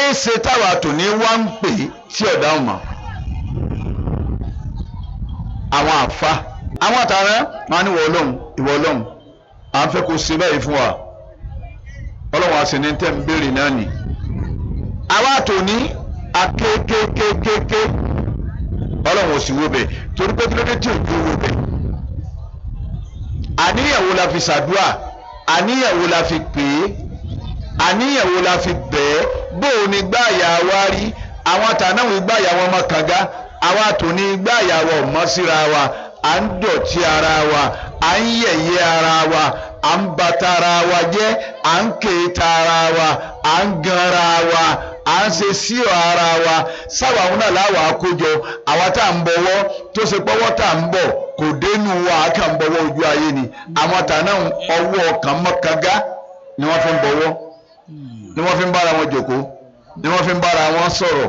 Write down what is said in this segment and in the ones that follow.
Èé ṣe táwa tòní wá ń pè tí ọ̀dà ọ̀mọ̀ àwọn àfa àwọn àtàrà máa ní ìwọ Ọlọ́run, ìwọ Ọlọ́run, à ń fẹ́ kó ṣe báyìí fún wa. Ọlọ́run àṣẹ ní tẹ́ ń béèrè náà nì. Àwa tòní akékékékéké, Ọlọ́run ò sì wo bẹ̀ torí pé kí ló dé tí ò ju wo bẹ̀. Àníyàn wo la fi ṣàdúrà? Àníyàn wo la fi pè é? Àníyàn wo la fi bẹ̀ ẹ́? Bó o ní gbáàyà wa rí? Àwọn tànáwó gbáàyà wọn mọ kànga, àwa tòní gbáàyà wa ò mọ́ síra wa. À ń dọ̀tí ara wa, à ń yẹ̀yẹ́ ara wa, à ń bàtà ara wa jẹ́, à ń kéta ara wa, à ń ganra wa, à ń ṣe sí ara wa. Sáwà àwọn náà láwà á kójọ. Àwa tá à ń bọ̀wọ́ tó ṣe pọ́wọ́ tá à ń bọ̀ kò dénú wa, á kàn ń bọ̀wọ́ ojú ayé ni. Àwọn tàná ọwọ́ ọkàn mọ́kànga ni wọ́n fi ń bọ̀wọ́, ni wọ́n fi ń bára wọn jòkó, ni wọ́n fi ń bára wọn sọ̀rọ̀.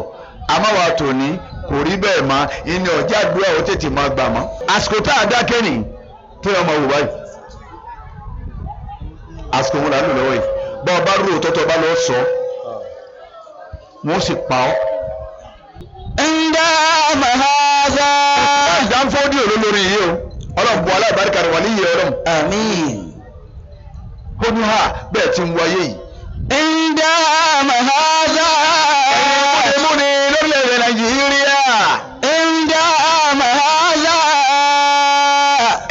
Àmọ́ wa tòní kò rí bẹ́ẹ̀ mọ́. Ìní ọ̀já àdúrà ó tètè máa gbà mọ́. Àsìkò tá a dákẹ́ nì tí wọ́n máa wò báyìí, àsìkò wọn là ń lò lọ́wọ́ yìí. Bá ọ bá rú òótọ́ tó o bá lọ sọ, wọ́n sì pa ọ́. عندما هذا Ìdánfọ́dí olólórí yìí o, Ọlọ́run bu aláìbáríkà rẹ̀ wà níyì Ọlọ́run. آمين. Ó ní ha bẹ́ẹ̀ ti ń wáyé yìí. عندما هذا Ẹ̀yin múni lórílẹ̀‐èdè Nàìjíríà. عندما هذا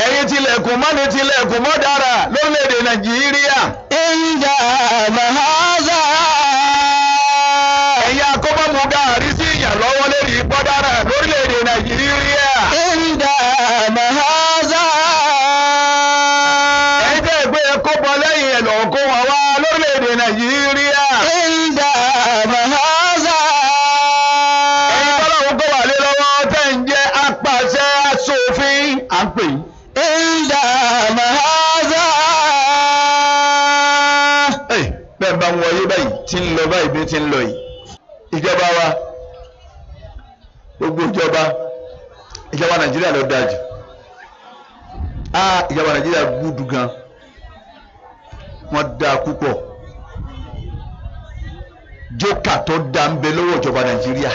Ẹ̀yin tilẹ̀kùn mọ́ni tilẹ̀kùn mọ́ dára lórílẹ̀‐èdè Nàìjíríà. عندما هذا Ẹ̀yin akọ́bọ̀mù gàárì sí ìyàn lọ́wọ́ lérí bọ́dára lórílẹ̀‐èdè Nàìjíríà. عندما هذا Ẹ̀yin tẹ́ ẹ gbé ẹkọ́ bọ lẹ́yìn ẹ̀ lọ́ọ́ kó wọn wá lórílẹ̀‐èdè Nàìjíríà. عندما هذا Ẹ̀yin tọ́lọ́hún kó wà lé lọ́wọ́ tẹ́ ń jẹ́ apàṣẹ aṣòfin. À ń pè yín. عندما هذا Ẹ̀, bẹ́ẹ̀ bá ń wọlé báyìí tí ń lọ báyìí bí ti ń lọ yìí. Ìjọba wa, gbogbo ìjọba, ìjọba Nàìjíríà ló dáa jù. Ah, ìjọba Nàìjíríà gúdú gan, wọ́n dáa púpọ̀. Jókà tó dáa ń bẹ lọ́wọ́ ìjọba Nàìjíríà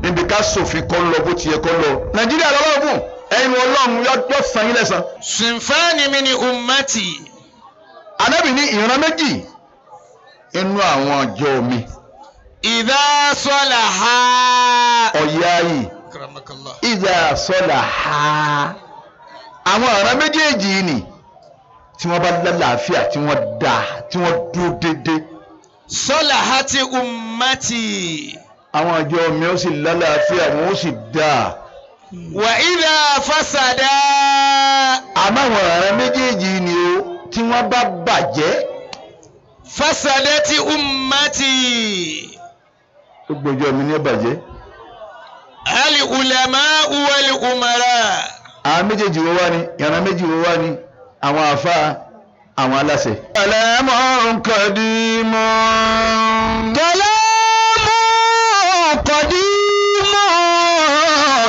níbi ká ṣòfin kọ́ lọ bó ti yẹ kọ́ lọ. Nàìjíríà lọ́wọ́ fún ẹ̀yin, Ọlọ́run yọ san yín lẹ́san. صنفان من أمتي Ànábì ní ìran méjì inú àwọn ọjọ́ mi. إذا صلحا Ọ̀yá yìí. أكرمك الله. إذا صلحا, àwọn ọ̀ràn méjèèjì ni tí wọ́n bá lálàáfíà, tí wọ́n dá, tí wọ́n dúró déédéé, صلحت أمتي. àwọn àjọ mi ó sì lálàáfíà, wọn ó sì dáa. وإذا فسدا Àmọ́ àwọn ọ̀ràn méjèèjì ni o tí wọ́n bá bàjẹ́, فسدت أمتي. Gbogbo ìjọ mi ní ó bàjẹ́. العلماء والأمراء. Àwọn méjèèjì wo wá ní? Ìran méjì wo wá ní? Àwọn àfáà, àwọn aláṣẹ. كلام قديم. كلام قديم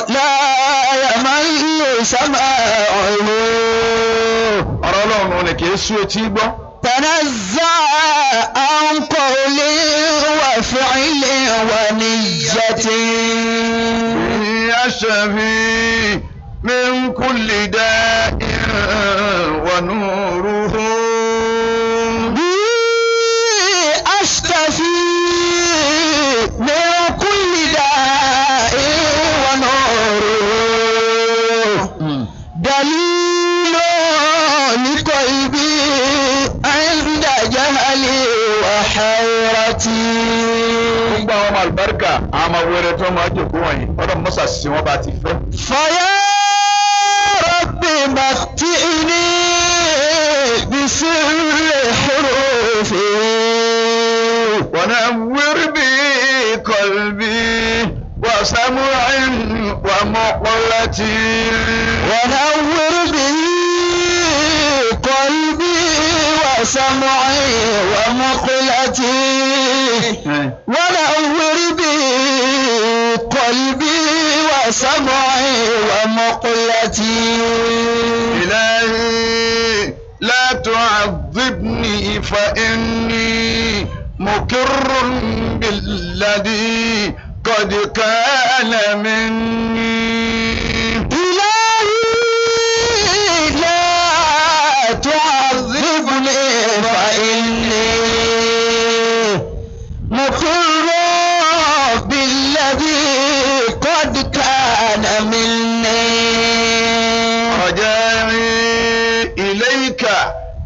لا يمل سماعه. Ọ̀rọ̀ Ọlọ́run ni kì í sú etí gbọ́. تنزه عن قول وفعل ونية. يشفي من كل داء ونوره. بي أشتفي من كل داء ونوره دليل لقلبي عند جهلي وحيرتي. Gbogbo àwọn ọmọ àlùbáríkà, àwọn ọmọ wẹrẹ tó máa jòkó wọ̀nyí, Ọlọ́run mọ́sà sí wọn bá ti fẹ́. فيا رب متعني بسر حروفه. ونور به قلبي وسمعي ومقلتي. ونور به قلبي وسمعي ومقلتي. ونور به قلبي وسمعي ومقلتي. إلهي لا تعذبني فإني مقر بالذي قد كان مني. إلهي لا تعذبني فإني مقر بالذي قد كان مني. رجائي إليك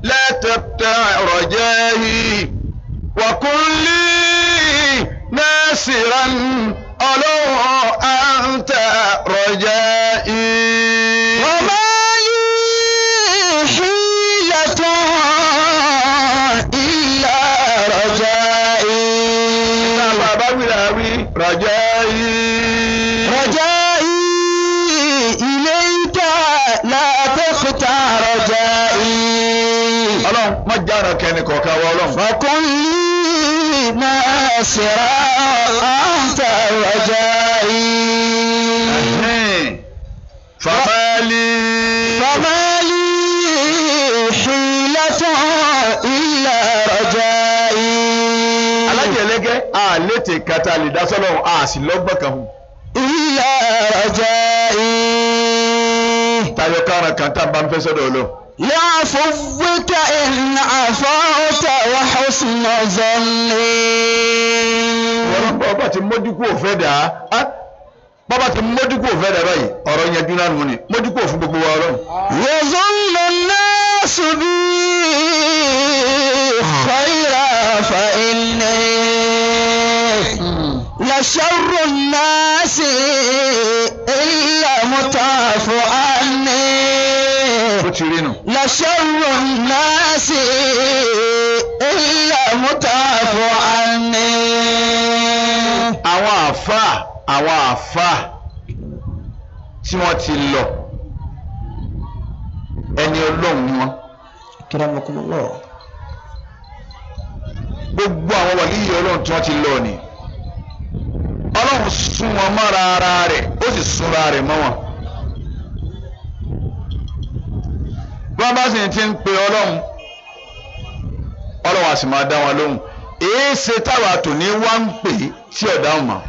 لا تقطع رجائي وكن لي ناصرا الله أنت رجائي. وما لي حيلة إلا رجائي. Bàbá wíra wí رجائي. رجائي إليك لا تقطع رجائي. Ọlọ́run má jára kẹ́ni kọ̀ọ̀kan wa Ọlọ́run. فكن لي ناصرا أنت رجائي. فما لي فما لي حيلة إلا رجائي. Alájẹlẹ́gẹ́ àlétè kata lè dá sọ́lọ́run a sì lọ́gbọ̀n kan hù. إلا رجائي. Tayọ kára kan tá a bá ń fẹ́ sọ́dọ̀ Ọlọ́run. لعفوك إن عفوت وحسن ظني. Wọ́n bá ti mójú kú òfẹ́ dà á. Bàbá ti mójú kú òfẹ́ dà báyìí ọ̀rọ̀ yẹn dúnà nù ni mójú kú òfin gbogbo wa Ọlọ́run. يظن الناس بي خيرا فإني لشر الناس إلا متعف عني. Ó ti rí nù. لشر الناس إلا متعف عني. Àwọn àáfàá tí wọ́n ti lọ ẹni Ọlọ́run ni wọ́n. أكرمكم الله. Gbogbo àwọn wàlíyé Ọlọ́run tí wọ́n ti lọ ni Ọlọ́run sún wọn mọ́ra ara rẹ̀, ó sì súnra rẹ̀ mọ́ wọn. Bí wọ́n bá sì ti ń pe Ọlọ́run, Ọlọ́run á sì máa dá wọn lóhùn. Èé ṣe táwa tòní wá ń pè tí ọ̀dà mọ̀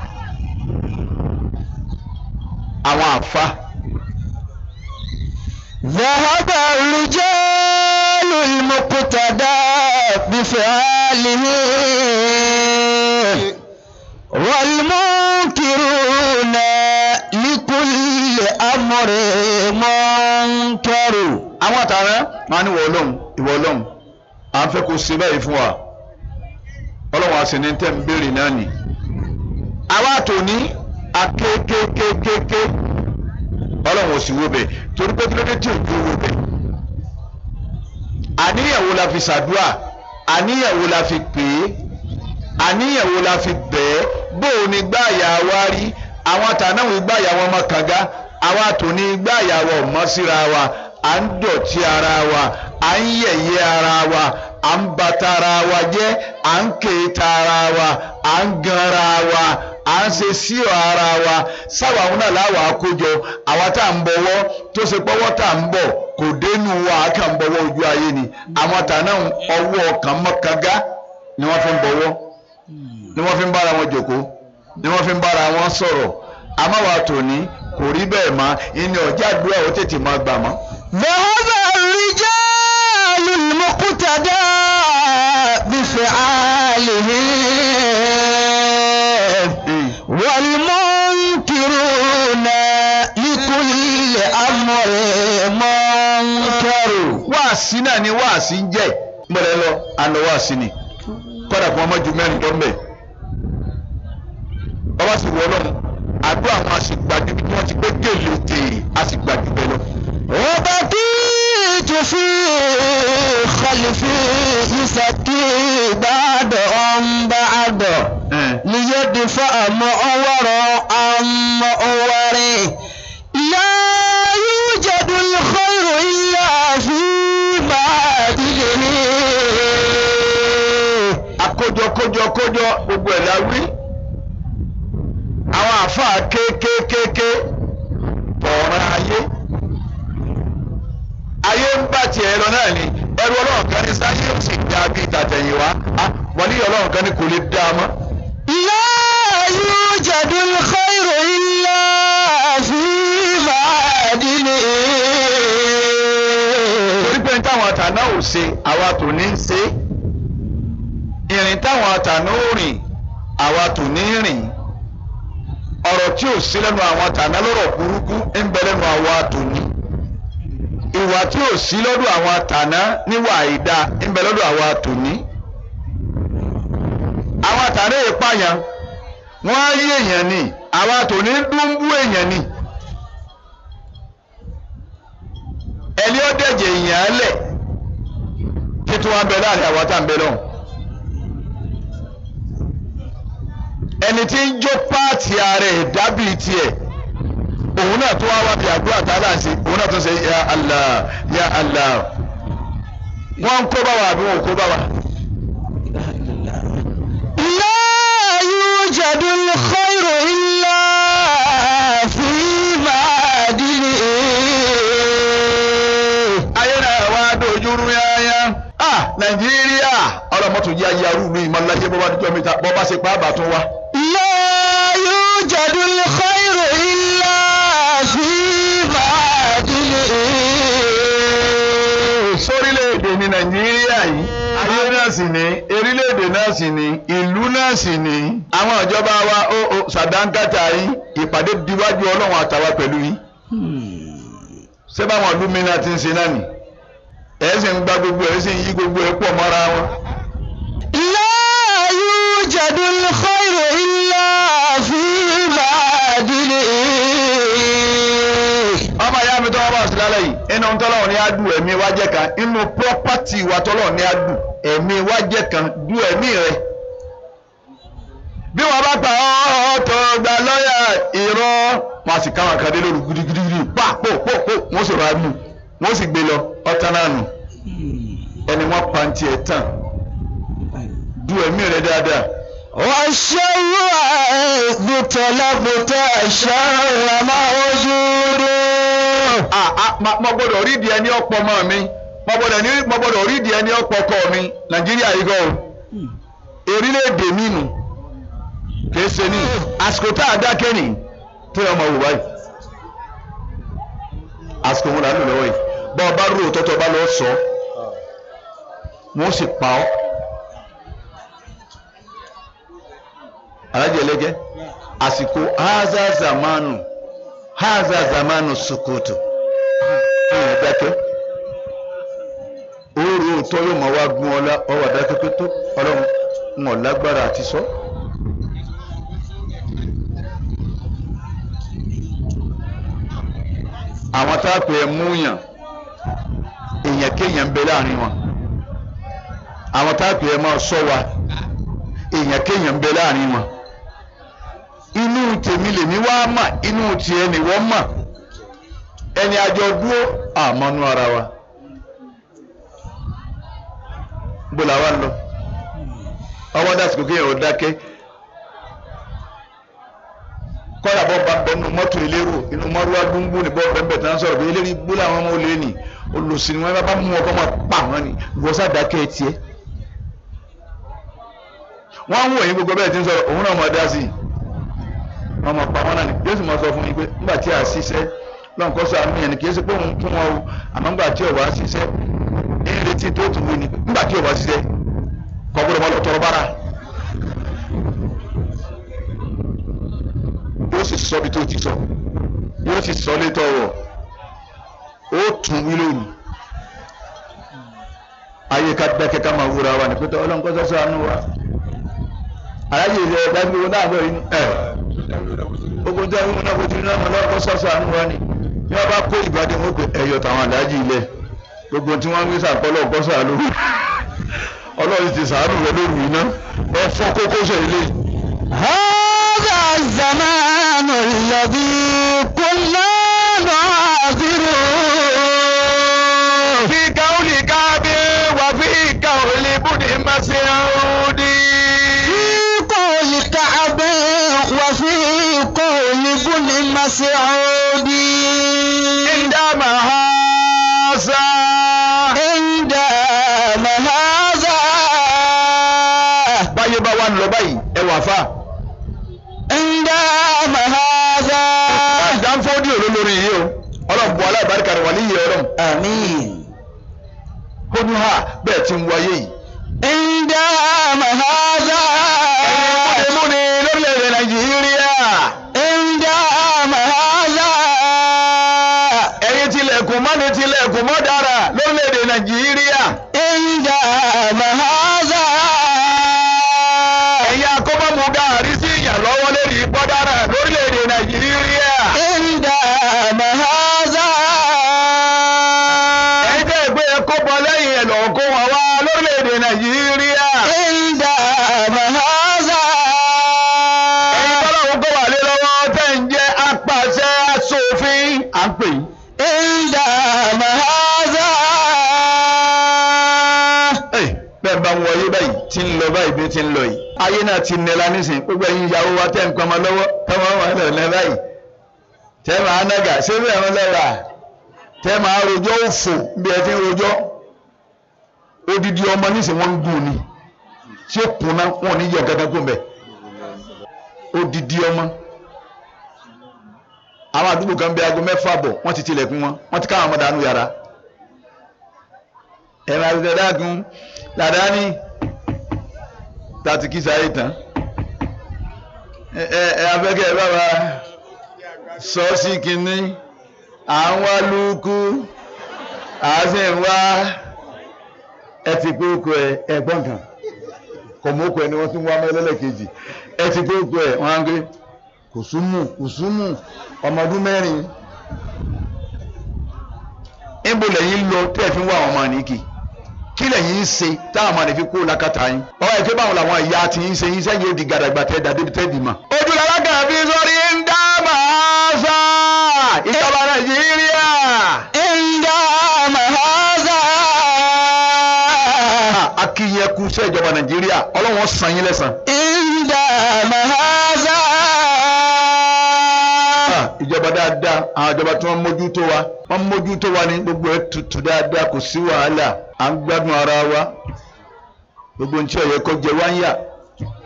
àwọn àfa. ذهب الرجال المقتدى بفعاله والمنكرون لكل أمر منكر. Àwọn àtàrà máa ní ìwọ Ọlọ́run, ìwọ Ọlọ́run, à ń fẹ́ kó ṣe báyìí fún wa. Ọlọ́run àṣẹ ní tẹ́ ń béèrè náà nì. Àwa tòní akékékékéké, Ọlọ́run ò sì wo bẹ̀ torí pé kí ló dé tí ò dúró wo bẹ̀. Àníyàn wo la fi ṣàdúrà? Àníyàn wo la fi pè é? Àníyàn wo la fi bẹ̀ ẹ́? Bó o ní gbáàyà wa rí? Àwọn tànáwó gbáàyà wọn mọ kànga, àwa tòní gbáàyà wa ò mọ́ síra wa. À ń dọ̀tí ara wa, à ń yẹ̀yẹ́ ara wa, à ń bàtà ara wa jẹ́, à ń kéta ara wa, à ń ganra wa, à ń ṣe sí ara wa. Sáwà àwọn náà láwà àkójọ àwa tá à ń bọ̀wọ́ tó ṣe pọ́wọ́ tá à ń bọ̀ kò dénú wa, à kàn ń bọ̀wọ́ ojú ayé ni. Àwọn tànáà ọwọ́ ọkàn mọ́kànga ni wọ́n fi ń bọ̀wọ́, ni wọ́n fi ń bára wọn jòkó, ni wọ́n fi ń bára wọn sọ̀rọ̀. Àmọ́ wa tòní kò rí bẹ́ẹ̀ mọ́. Ìní ọ̀já àdúrà ó tètè máa gbà mọ́. ذهب الرجال المقتدى بفعاله والمنكرون لكل أمر منكر. Wáàsí náà ni wáàsí ń jẹ́ gbọ́dọ̀ lọ àná wáàsí ni kọ́dà kí wọ́n má ju mẹ́rin tó ń bẹ̀. Bàbá sì wọ Ọlọ́run àdúrà àwọn àṣìgbàdì bí wọ́n ti gbé gèlè tè àṣìgbàdì bẹ́ẹ̀ lọ. وبقيت في خلفي يسكي بعدهم بعد ليدفع مؤور عن مؤور. لا يوجد الخير إلا في معدنه. Àkójọ kójọ kójọ gbogbo ẹ̀ la wí. Àwọn àáfàá kékékéké tọ̀ọ̀rọ̀ ayé ayé ń bá tiẹ̀ lọ náà ni ẹrú Ọlọ́run kan ní sáyé ó sì dá bí ìtàtẹ̀yìnwá. Wàlíyọ̀ ọlọ́run kan ní kò lè dá a mọ́. لا يوجد الخير إلا في معادنه. Torí pé táwọn àtàná ò ṣe, àwa tò ní í ṣe. Ìrìn táwọn àtàná ò rìn, àwa tò ní rìn. Ọ̀rọ̀ tí ò sí lẹ́nu àwọn àtàná lọ́rọ̀ burúkú ń bẹ lẹ́nu àwa tò ní. Ìwà tí ò sí lọ́dọ̀ àwọn àtàná níwà àìda ń bẹ lọ́dọ̀ àwa tò ní. Àwọn àtàná ìpààyàn wọ́n á rí èèyàn ni, àwa tò ní dúnbú èèyàn ni. Ẹni ó dẹ̀jẹ̀ èèyàn lẹ̀ kí tí wọ́n bẹ láàrin àwọn tá à ń bẹ lọ́hùn. Ẹni tí ń jó páàtì ààrẹ ìdábì tiẹ̀, òun náà tó wá wá bí àdúrà tá a là ń ṣe, òun náà tó ṣe ya Allah ya Allah. Wọ́n ń kó bá wa àbí wọn ò kó bá wa. لا يوجد الخير إلا في معادنه. Ayé náà wá dojúrú yáyá. Ah, Nàìjíríà ọlọ́mọ́tò yá yarú mi ìmọ̀láyé bọ́ bá dúdú mi ta bọ́ bá ṣe pa àbá tún wá. لا يوجد الخير إلا في معادنه. Sórílẹ̀-èdè ní Nàìjíríà yìí, ayé náà sì ní, orílẹ̀-èdè náà sì ní, ìlú náà sì ní. Àwọn ìjọba wa ó sàdánkátà yìí, ìpàdé diwájú Ọlọ́run àtàwa pẹ̀lú yìí. Ṣé báwọn ìlú mi náà ti ń ṣe náà nì? Ẹ̀ sì ń gba gbogbo ẹ̀ sì ń yí gbogbo ẹ̀ pọ̀ mọ́ra wọn. لا يوجد الخير إلا في معادنه. Ọmọ ìyá mi tọ́wọ́ bá sí lálẹ́ yìí, inú tọ́lọ́run ní adùn ẹ̀mí wa jẹ́ kan, inú pọ́pátì wa tọ́lọ́run ní adùn ẹ̀mí wa jẹ́ kan, du ẹ̀mí rẹ̀. Bí wọ́n bá pa ọ́ tó gba lọ́ọ̀yà irọ́, wọ́n á sì káwọn kan dé lóru gidigidigidi pa pò pò pò, wọ́n sì rà á mú, wọ́n sì gbé lọ ọ̀tá náà nù. Ẹni wọ́n pa ti ẹ̀ tán, du ẹ̀mí rẹ̀ dáadáa. والشر طلبت الشر موجود. Mo gbọ́dọ̀ rí ìdí ẹni ọ̀pọ̀ ọmọ mi, mo gbọ́dọ̀ rí ìdí ẹni ọ̀pọ̀ ọkọ mi. Nàìjíríà yìí gan o, orílẹ̀-èdè mi nù, kìí ṣe ní àsìkò tá a dákẹ́ nì tó yẹ ọmọ wò báyìí. Àsìkò wọn là ń lò lọ́wọ́ yìí. Bá ọ bá rú òótọ́ tó o bá lọ sọ, wọ́n sì pa ọ́. Alájẹ ẹlẹ́gẹ́, àsìkò haza zamanu haza zamanu sukutu, ìyẹn dákẹ́. Oòrùn òótọ́ yóò máa wá gún ọ ọwọ́ dákẹ́ pé tó Ọlọ́run ń ọ̀ lágbára àti sọ. Àwọn tá a pè é mú yàn, èèyàn kéèyàn ń bẹ láàrin wọn. Àwọn tá a pè é máa sọ wa, èèyàn kéèyàn ń bẹ láàrin wọn. Inú tèmi lèmi wá mà, inú tiẹ̀ ni wọ́n mà. Ẹni àjọ dúró àmọ́nú ara wa. Bó la wá ń lọ? Ọwọ́ dàsìkò kéèyàn ò dákẹ́. Kọ́lá bọ́ bá bẹ nínú mọ́tò elérò, inú mọ́rúwá gbúngbú ni bọ́ bẹ́ẹ̀ tán sọ̀rọ̀ pé eléré gbó làwọn ọmọ olè ní olùsìn ni wọ́n bá mú ọkọ máa pa wọ́n ni ìwọ́sà dákẹ́ tiẹ̀. Wọ́n ń wò yín gbogbo bẹ́ẹ̀ tí ń sọ̀rọ̀, òun náà máa dá sí i, wọ́n máa pa wọ́n náà ni. Yóò sì máa sọ fún yín pé nígbà tí a ṣiṣẹ́ lọ́nkọ́ sọ àmì yẹn ni, kì í ṣe pé òun tún wọn o, àmọ́ nígbà tí ọ̀wá ṣiṣẹ́ ń retí tó tún wí ni nígbà tí ọ̀wá ṣiṣẹ́ kọ́ gbọ́dọ̀ máa lọ tọrọ bára. Yóò sì sọ bí tó ti sọ, yóò sì sọ létọ wọ, ó tún wí lóru. Ayé ká dákẹ́ ká máa wúra wa ní pété ọlọ́nkọ́ sọ́sọ́ àánú wa. Aláyè ìṣe ẹ̀dá gbogbo náà bẹ̀rẹ̀ ní ẹ̀ ogun tí wọ́n náà fojú náà ọlọ́nkọ́ sọ́sọ́ àánú wa ni. Bí wọ́n bá kó ìbàdí wọn pé ẹ̀yọ̀ tàwọn àdájì ilẹ̀ gbogbo tí wọ́n ń gbé sàkọ́lọ̀ ọ̀kọ́ sàánú, Ọlọ́run ti sàánú rẹ lóru iná ẹ fọ́ kókó sọ ilé. هذا الزمان الذي كنا نعذره. Fi káwùlì káàbí wà fi káwùlì bùdí màsíhùdì. في قول كعب وفي قول ابن مسعود. Ìdámà hásá. عندما هذا. báyìí ẹ wà fà. عندما هذا Danfodiyo ló lórí yìí o ọlọ́run bu aláìbáríkà rẹ̀ wà níyì ọlọ́run. آمين Ó ní ha bẹ́ẹ̀ ti ń wáyé yìí. عندما هذا Ẹ̀yin múni lórílẹ̀‐èdè Nàìjíríà. عندما هذا Ẹ̀yin tilẹ̀kùn mọ́ni tilẹ̀kùn mọ́ dára lórílẹ̀‐èdè Nàìjíríà. عندما هذا Ẹ̀yin akọ́bọ̀mù gàárì sí ìyàn lọ́wọ́ lérí bọ́dára lórílẹ̀‐èdè Nàìjíríà. عندما هذا Ẹ̀yin tẹ́ ẹ gbé ẹ̀kọ́ bọ lẹ́yìn ẹ̀ lọ́ọ́ kó wọn wá lórílẹ̀‐èdè Nàìjíríà. عندما هذا Ẹ̀yin tọ́lọ́hún kó wà lé lọ́wọ́ tẹ́ ń jẹ́ apàṣẹ aṣòfin à ń pè yín. عندما هذا Ẹ̀, bẹ́ẹ̀ bá ń wọlé báyìí tí ń lọ báyìí bí ti ń lọ yìí. Ayé náà ti nira nísìnyí gbogbo ẹ̀yin ìyàwó wa tẹ́ ń pọn ọmọ lọ́wọ́ tọ́mọ wọn lọ ní báyìí. Tẹ́ máa nága ṣé bẹ́ẹ̀ wọn lọ́wọ́ tẹ́ máa rojọ́ òfò bí ẹ ti ń rojọ́. Odidi ọmọ nísìnyí wọ́n ń gùn ni tí ó kùnà wọn ò ní yọ gángan kó mbẹ. Odidi ọmọ àwọn àdúgbò kan bí aago 6 bọ̀ wọ́n ti tilẹ̀kùn wọn wọ́n ti káwọn ọmọ dànù yàrá ẹ máa fi dákun làdáni tàti kí sáyé tán ẹ ẹ afẹ́kẹ́ ẹ bá wa sọ sí kínní à ń wá lúkú à sì ń wá ẹ ti pé oko ẹ ẹ̀gbọ́n kan kò mú oko ẹ ni wọ́n tún wá mẹ́lẹ́lẹ́kejì ẹ ti pé oko ẹ wọ́n á gbé kùsùmù kùsùmù ọmọ ọdún 4 níbo lẹ́yìn lọ tẹ́ ẹ fi ń wá àwọn ọmọ àníkì kí lẹ́yìn ń ṣe táwọn ọmọ àníkì kó lákàtà yín ọwọ́ ẹ̀ pé báwọn làwọn ìyá ti ń ṣe yín sẹ́yìn ó di gàdàgbà tẹ́ dàdé tẹ́ dì mà. ojú làlákà fi sọrí ń dá màá sá ìjọba Nàìjíríà. عندما هذا Akínyẹn kú sí ìjọba Nàìjíríà Ọlọ́run san yín lẹ́san. عندما هذا Ìjọba dáadáa àwọn ìjọba tí wọ́n mójútó wa wọ́n mójútó wa ní gbogbo ẹ̀ tutù dáadáa kò sí wàhálà à ń gbádùn ara wa gbogbo ní tí ọ̀yẹ́ kò jẹ wá ń yà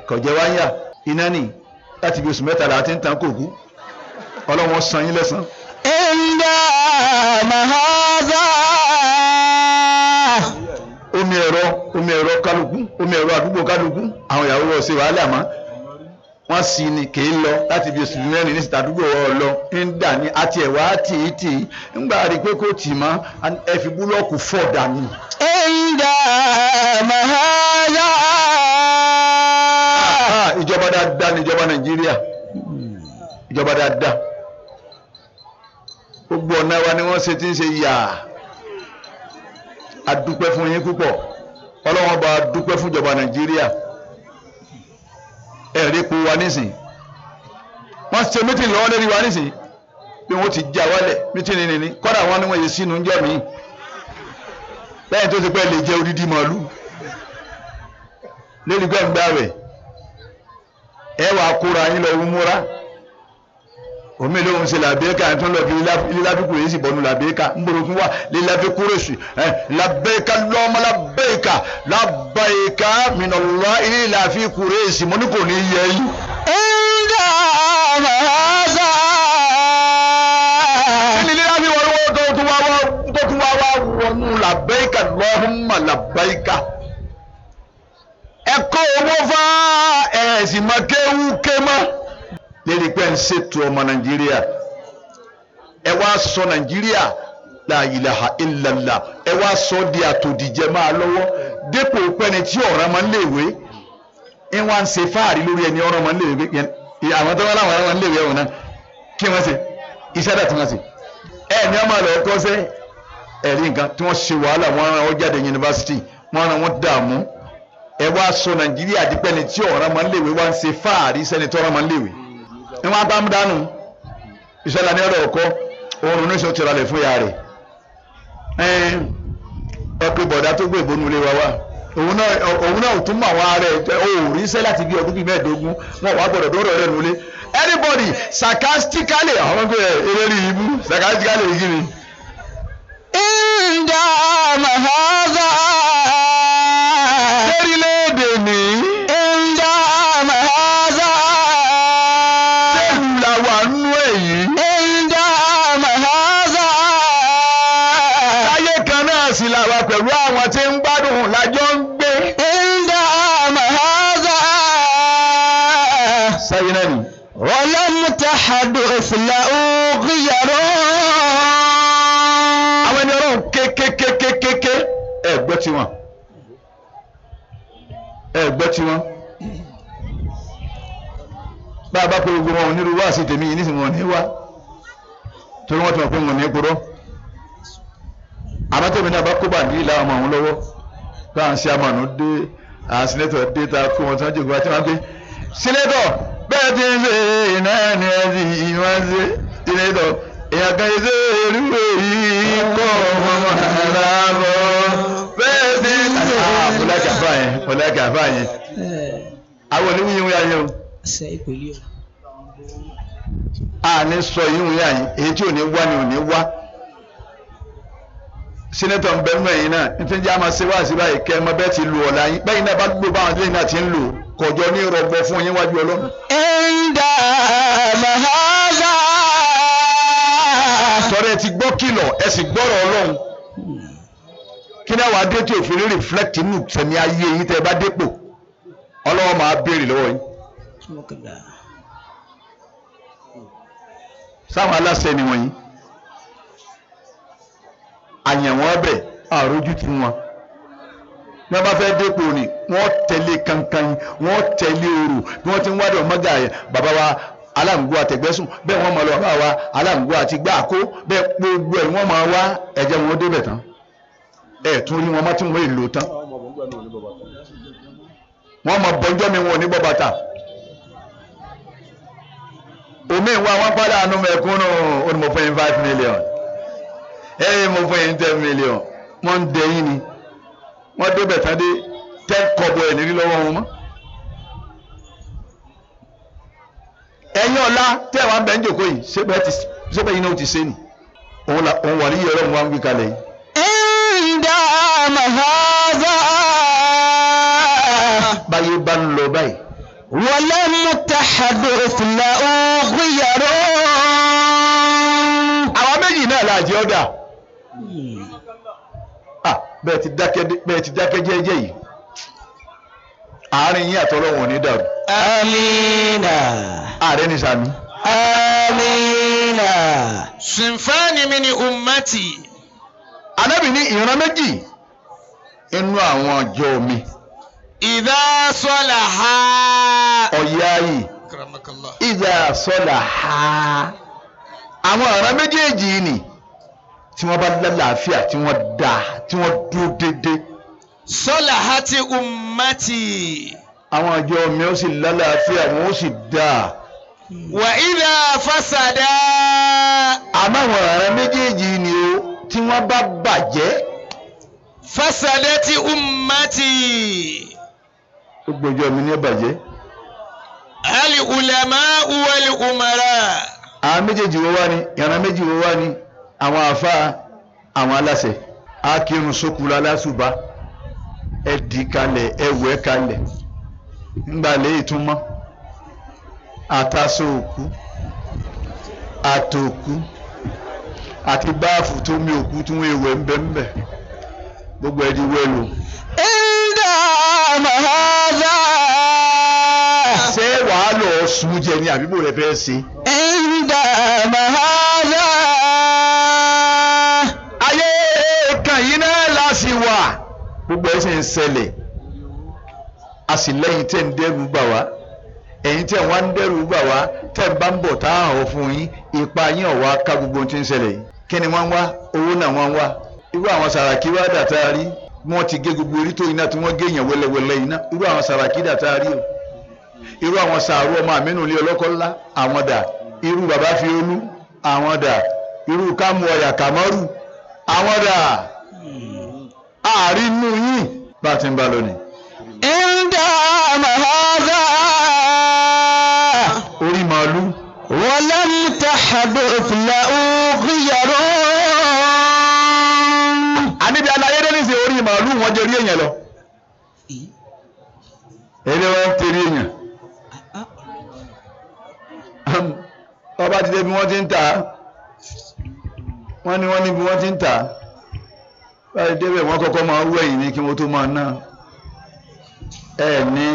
kò jẹ wá ń yà iná nì láti bí oṣù 3 àti ń tàn kò kú Ọlọ́run san yín lẹ́san. عندما هذا Omi ẹ̀rọ omi ẹ̀rọ kálukú omi ẹ̀rọ àdúgbò kálukú àwọn ìyàwó wọ̀ ṣe wàhálà mọ́ wọ́n sì ní kì í lọ láti bí oṣù 4 ní síta àdúgbò wọ̀ lọ ń dà ní àti ẹ̀wà tì í tì í ńgbà rí i pé kò tì mọ́ ẹ fi búlọ́ọ̀kù fọ̀ dànù. عندما هذا Ìjọba dáadáa ní ìjọba Nàìjíríà ìjọba dáadáa gbogbo ọ̀nà wa ni wọ́n ṣe ti ń ṣe yà á dúpẹ́ fún yín púpọ̀ Ọlọ́wọ́n bá dúpẹ́ fún ìjọba Nàìjíríà ẹ̀rí epo wa nísìn wọ́n ṣe mítìnì lọ́wọ́ lérí wa nísìn bí wọ́n ti já wálẹ̀ mítìnì nìní kọ́dà wọn ni wọ́n yẹ sínú ń jọ mí lẹ́yìn tó ti pẹ́ lè jẹ́ odidi màálù lérí gbẹ̀ngbà rẹ̀ ẹ wà kóra yín lọ múra omi lóhun ṣe làbẹ́ẹ̀kà tó ń lọ fi lílábíkú yìí sì bọ́nu làbẹ́ẹ̀kà ń bọ̀rọ̀ fún wa lílábíkú rẹ̀ sí ẹ làbẹ́ẹ̀kà lọ́mọ làbẹ́ẹ̀kà làbẹ́ẹ̀kà mìnàlá ilé làfikú rẹ̀ sí mo ní kò ní yẹ yín. عندما هذا kí ni lílábí wọn wọ́n tó tún wá wá tó tún wá wá wọnú làbẹ́ẹ̀kà lọ́hùnmá làbẹ́ẹ̀kà. ẹ kó owó fá ẹ̀ sì máa kéwú ké mọ́ lérí pé ń ṣètò ọmọ Nàìjíríà ẹ wá sọ Nàìjíríà la ilaha illallah ẹ wá sọ di àtòdìjẹ máa lọ́wọ́ dépò pẹ́ni tí ọ̀ràn máa ń léèwé ẹ wá ń ṣe fáàrí lórí ẹni ọ̀ràn máa ń léèwé yẹn àwọn tó wá láwọn ọ̀ràn máa ń léèwé ọ̀hún náà kí wọ́n ṣe iṣẹ́ dà tí wọ́n ṣe ẹ ní ọmọ rẹ̀ kọ́sẹ́ ẹ̀rí nǹkan tí wọ́n ṣe wàhálà wọ́n rán wọn jáde yunifásitì wọ́n rán wọn dààmú ẹ wá sọ Nàìjíríà di pẹ́ni tí ọ̀ràn máa ń léèwé wá ń ṣe fáàrí sẹ́ni tí ọ̀ràn máa ń léèwé ní wọ́n bá ń dánú ìṣẹ̀lẹ̀ ní ọ̀rọ̀ ọkọ oorun ní sọ tìrọlẹ̀ fún ya rẹ̀ ẹ pé bọ̀dá tó gbé ìbónú ilé wa wá òun náà ò tún mọ àwọn ará ẹ ò rí iṣẹ́ láti bí ọdún bíi 15 wọn wà gbọ́dọ̀ dọ́rọ̀ rẹ̀ nulẹ̀ anybody sarcastically àwọn ọmọ ẹ eré ibú sarcastically yìí ni. عندما هذا lórílẹ̀‐èdè ní عندما Sáyé náà ni. ولم تحدث له غير. Àwọn ẹni ọlọ́run kékékékékéké, ẹ gbọ́ tiwọn, ẹ gbọ́ tiwọn. Bá a bá pe gbogbo wọn onírúurú wá sí tèmi yìí nísìnyí, wọn ò ní wá, torí wọ́n ti mọ̀ pé wọn ò ní purọ́. Àmọ́ tèmi náà bá kó bàǹdìrì láwọn ọmọ òun lọ́wọ́, bá à ń ṣe àmọ̀nù dé, à ń sínétọ̀ dé, ta kó wọn tí wọ́n jòkó àti wọn pé sínétọ̀ bẹ́ẹ̀ ti ń ṣe iná ni ẹ ti ìwọ́n ṣe sínétọ̀ èèyàn kan ṣe irú èyí kọ́ ọmọ aláàbọ̀ bẹ́ẹ̀ ti ń ṣe. Mọ̀láìkà fà yẹn, mọ̀láìkà fà yẹn, àwọn oníwìyìn wíyà yẹn o, a ní sọ yìí wíyà yẹn, èyí tí ò ní wá ni ò ní wá. Sínétọ̀ ń bẹ nínú ẹ̀yìn náà ní tí ń jẹ́ àmọ́ ṣe wá sí báyìí kẹ́ ẹ mọ bẹ́ẹ̀ ti lu ọ̀la yín bẹ́ẹ̀ náà bá gbó báwọn tí náà ti ń lò kọjọ ní rọgbọ fún yín wájú Ọlọ́run. عند هذا. Tọ́rẹ ti gbọ́ kìlọ̀, ẹ sì gbọ́rọ̀ Ọlọ́run. Kí náà wàá dé tí òfin rí reflect nù sẹ̀mí ayé yín? Tẹ́ ẹ bá dépò, Ọlọ́run máa béèrè lọ́wọ́ yín. Sáwọn aláṣẹ ni wọ̀nyí àyàn wọn bẹ̀ àrójú ti wọn bí wọ́n bá fẹ́ dépò ni wọ́n tẹ̀lé kankan yín, wọ́n tẹ̀lé oru bí wọ́n ti ń wádìí ọmọgà yẹn, bàbá wa aláǹgbó àtẹ̀gbẹ́sùn bẹ́ẹ̀, wọ́n máa lọ bàbá wa aláǹgbó àti gbàkó bẹ́ẹ̀, gbogbo ẹ̀ wọ́n máa wá ẹ̀jẹ̀ wọn ó débẹ̀ tán, ẹ̀ tún rí wọn mọ́ tí wọ́n èlò tán, wọ́n máa bọ́njọ́ mi, wọn ò ní bọ́ bàtà omi ìwà wọn padà àánú mẹ̀kúnnù. Ó ní mo fún yín 5 million, ẹ̀yìn mo fún yín 10 million. Wọ́n ń dẹ yín ni, wọ́n débẹ̀ tán dé 10 kọ́bọ̀ ẹ̀ nírí lọ́wọ́ wọn mọ́. Ẹ̀yin ọ̀la tẹ́ ẹ̀ wá ń bẹ̀ ń jòkó yìí, ṣé bẹ́ẹ̀ yín náà ó ti ṣe ni òun là òun wà ní yẹ̀rọ òun wá ń gbé kalẹ̀ yìí. عند هذا. Báyé bá ń lọ báyìí. ولم تحدث له غير. Àwa méjì náà la jẹ́ ọ̀dà. Ah, bẹ́ẹ̀ ti dákẹ́ jẹ́jẹ́ yìí, àárín yín àtọ́lọ́wọ̀n ò ní dàrú. آمين. Ààrẹ ní sàmì. آمين. صنفان من أمتي. Ànábì ní ìran méjì inú àwọn ọjọ́ mi. إذا صلحا. Ọ̀yá yìí. أكرمك الله. Ìjà sọ́là ha, àwọn ọ̀ràn méjèèjì ni tí wọ́n bá lálàáfíà, tí wọ́n dá, tí wọ́n dúró déédéé, صلحت أمتي. àwọn ọjọ́ mi ó sì lálàáfíà, wọn ó sì dáa. وإذا فسدا. Àmọ́ àwọn ọ̀ràn méjèèjì ni o, tí wọ́n bá bàjẹ́, فسدت أمتي. Gbogbo ọjọ́ mi ní bàjẹ́. العلماء والأمراء. Àwọn méjèèjì wo wá ni? Ìran méjì wo wá ni? Àwọn àfa, àwọn aláṣẹ. Akírun sókùlù alásùbà, ẹ dì kalẹ̀, ẹ wẹ̀ kalẹ̀, ńgbà lè túmọ̀ àtàṣọ òkú àtòkú àti báàfù tó mi òkú tí wọ́n ewẹ̀ ńbẹ́ńbẹ́, gbogbo ẹ̀ di wẹ́lò. عند هذا. Ṣé wàá lọ sùn jẹ ni àbíbò rẹ fẹ́ ṣe? عند هذا. Ayé kan yìí náà la sì wà, gbogbo ẹ̀ sì ń ṣẹlẹ̀, a sì lẹ́yìn tẹ́ ń dẹ́rù bà wá. Ẹ̀yin tẹ́ wá ń dẹ́rù bà wá, tẹ́ ń bá ń bọ̀ tá a hàn fún yín, ipa yín ọ̀wá ká gbogbo ohun tí ń ṣẹlẹ̀ yìí. Kí ni wọ́n ń wá? Owó náà wọ́n ń wá. Irú àwọn Sàràkí wá dà tá a rí, wọ́n ti gé gbogbo orí tó iná tí wọ́n gé èèyàn wẹ́lẹ́wẹ́lẹ́ iná. Irú àwọn Sàràkí dà tá a rí o, irú àwọn sàárù ọmọ àmínú ilé ọlọ́kọ́ ńlá, àwọn dà? Irú bàbá fi olú, àwọn dà? Irú kámú ọ̀yà kàmọ́rù, àwọn dà? Àárín inú yín bá ti ń bá lónìí. عند هذا. Orí màálù. ولم تحدث له غير. Àníbi alayé dé nísìnyí, orí màálù wọn jẹ orí èèyàn lọ, èdè wọn ń tẹ̀lé èèyàn. Ọba ti dé bí wọ́n ti ń tà á, wọ́n ní wọ́n ní bí wọ́n ti ń tà á báyìí débẹ̀, wọ́n kọ́kọ́ máa wú ẹ̀yìn ní kí wọ́n tó máa ná ẹ̀ ní.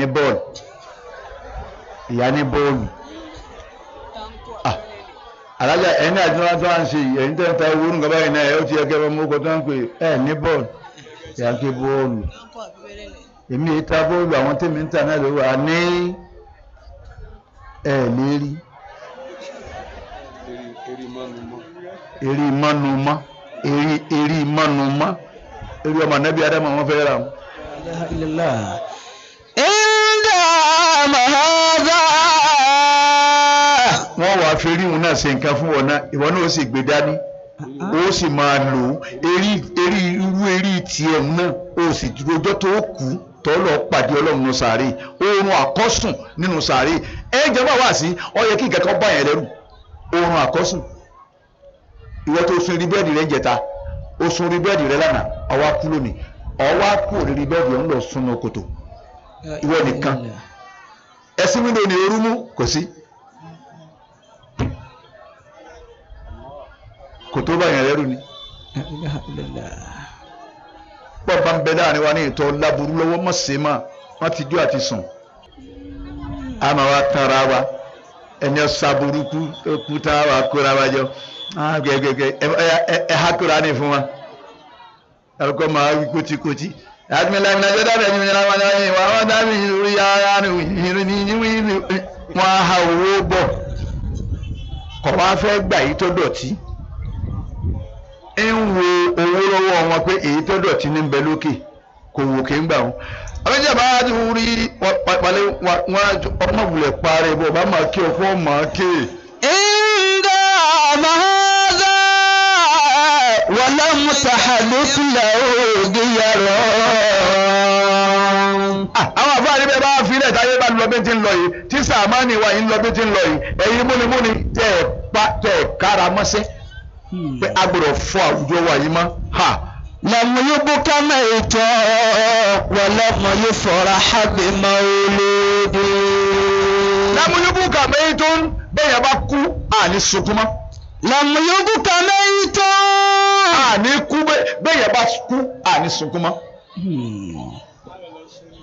ní bọ́ọ̀lù, ìyá ní bọ́ọ̀lù. Alájà ẹni àti wọn tó ń ṣe yìí, ẹni tó ń ta owó nǹkan báyìí náà, ẹ ó ti yẹ kẹ́ ẹ mú ọkọ̀ tó ń pè ẹ ní bọ́ọ̀lù, ìyá ń ké bọ́ọ̀lù. Èmi yìí ta bọ́ọ̀lù, àwọn tèmi ń ta náà ló wà ní ẹ̀ lérí. Eré mọ́nu mọ́, eré mọ́nu mọ́, eré ọmọ anábì Ádámù àwọn fẹ́ ra wọn. إن دام هذا Wọ́n wàá fi rí òun náà ṣe nǹkan fún wọn náà, ìwọ náà ó sì gbé dání, ó sì máa lò ó, eré eré irú eré tiẹ̀ náà, ó sì dúró ọjọ́ tó kú tó lọ pàdé Ọlọ́run nínú sàárè, oorun àkọ́sùn nínú sàárè. Ẹ jẹ́ bá wà sí, ó yẹ kí nǹkan kan bá yẹn lẹ́rù, oorun àkọ́sùn. Ìwọ tó sun orí bẹ́ẹ̀dì rẹ jẹta, ó sun orí bẹ́ẹ̀dì rẹ lánàá, ó wá kú lónìí, ó wá kú òrìrì bẹ́ẹ̀dì, ó ń lọ sunu kòtò ìwọ nìkan. Ẹsìn wíńdò ní orú mú kò sí, kò tó bá yẹn lẹ́rù ni. Pọ̀ bá ń bẹ láàrin wa ní ìtọ́ láburú lọ́wọ́, mọ̀ sí mà wọ́n ti jó àti sùn, a máa wá tanra wa, ẹni ọ̀sà burúkú tó kú tá a wà kóra wa jọ gẹ́gẹ́gẹ́ ẹ ha kóra ní fún wa, ẹ̀kọ́ máa wí kótíkótí. Wọ́n á ha owó bọ̀, kọ̀ wá fẹ́ gbà yìí tó dọ̀tí, ń wo owó lọ́wọ́ wọn pé èyí tó dọ̀tí ní bẹ lókè kò wò kí ń gbà wọn. Àwọn ìjọba ti rí wọn ọmọ wulẹ̀ parẹ́ bọ̀ bá máa kí ọkọ máa ké. إن دام هذا ولم تحدث له غير. Àwọn àfáà níbẹ̀ bá filẹ̀ táyé bá lọ bí ti ń lọ yìí, tí sàmánì wa yìí ń lọ bí ti ń lọ yìí, ẹ̀yin múnimúni tẹ̀ ẹ̀ pa tẹ̀ ẹ̀ kára mọ́sẹ́ pé a gbọ́dọ̀ fọ àwùjọ wa yìí mọ́ ha. لم يبك ميت ولم يفرح بمولود. Lámúyúbù kàmẹ́yìn tó ń bẹ́yẹn bá kú, àní sunkún mọ́. لم يبك ميت. Àní kú, bẹ́yẹn bá kú, àní sunkún mọ́.